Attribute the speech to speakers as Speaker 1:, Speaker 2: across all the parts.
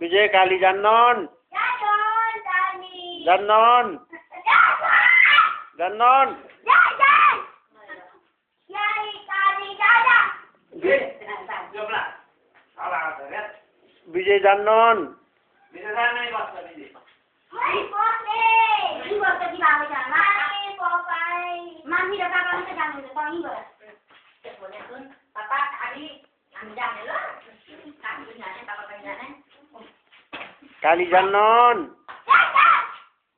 Speaker 1: विजय काली जान्नन् जान्नन् जान्नन् विजय जान्नन् काली जान्नन्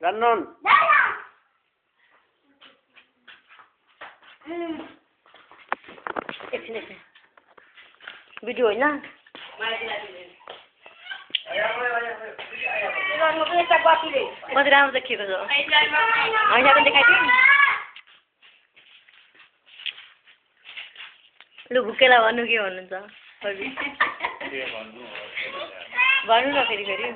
Speaker 1: जान्नन् video होइन कति राम्रो देखिएको छ होइन पनि देखाइदिउँ लु भुकेला भन्नु के भन्नुहुन्छ भन्नु न फेरि फेरि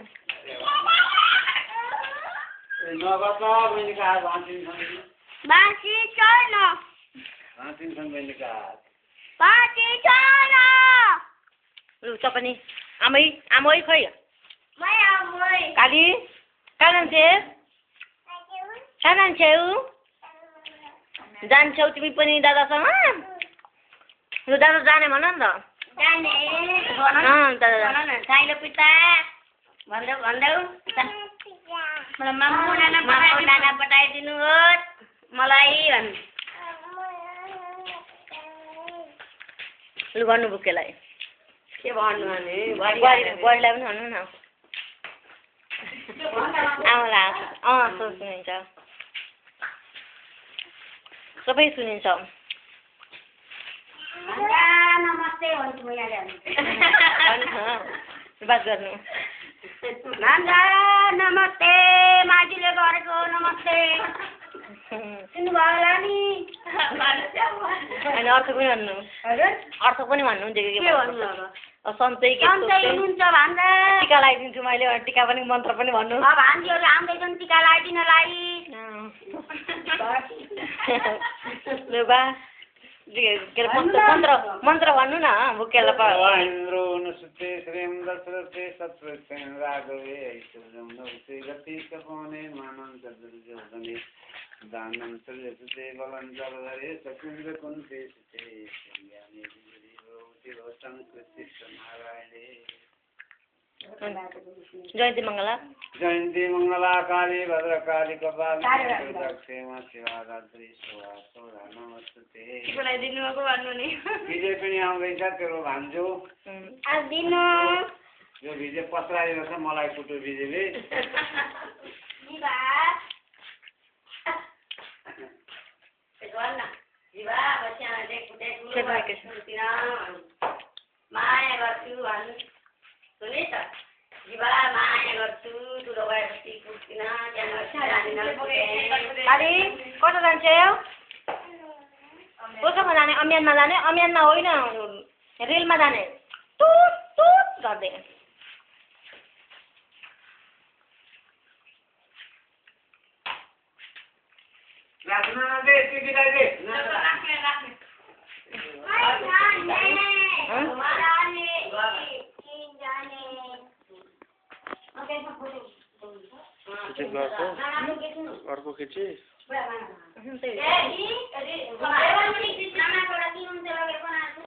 Speaker 1: लु त पनि आमै आमै खै काली कहाँ जान्छौ जान्छौ तिमी पनि दादासँग लु दादा जाने भन नि त पठाइदिनुहोस् मलाई लु भन्नु बुकेलाई के भन्नु भने बुहारीलाई पनि भन्नु न आमालाई सुनिन्छ सबै सुनिन्छ बात गर्नु नमस्ते माजीले गरेको नमस्ते सुन्नुभयो होला नि होइन अर्थ पनि भन्नु अर्थ पनि भन्नु के भन्नु सन्चै हुनुहुन्छ भन्दा टिका लगाइदिन्छु मैले टिका पनि मन्त्र पनि भन्नु भान्जीहरू आउँदैछन् टिका लगाइदिनलाई लु बा मन्त्र भन्नु न बुकेलाई
Speaker 2: इन्द्रो नुसुते श्रीम दशरथे सत्प्रत्यं राघवे ऐश्वर्यं नवसे गति कपोने मानं चतुर्जोधने दानं सर्वसुते बलं जलधरे सकुंड कुंते सुते श्रीयानि विभूति रोचन कृष्ण नारायणे
Speaker 1: जयन्ती मंगला
Speaker 2: काली भद्रकाली कपालिनी दक्षिणा शिवा रात्रि सोहा नमस्ते विजय पनि आउँदैछ तेरो भान्जो यो विजय पत्राइरहेछ मलाई कुटो विजयले
Speaker 3: माया गर्छु भन्नु सुने त जीवा माया गर्छु ठुलो भएपछि पुग्दिन
Speaker 1: अरे कता जान्छौ कोसँग जाने अमियानमा जाने अमियानमा होइन रेलमा जाने टुट टुट गर्दै
Speaker 2: राख्न दे टिभीलाई दे
Speaker 1: अर्को खिची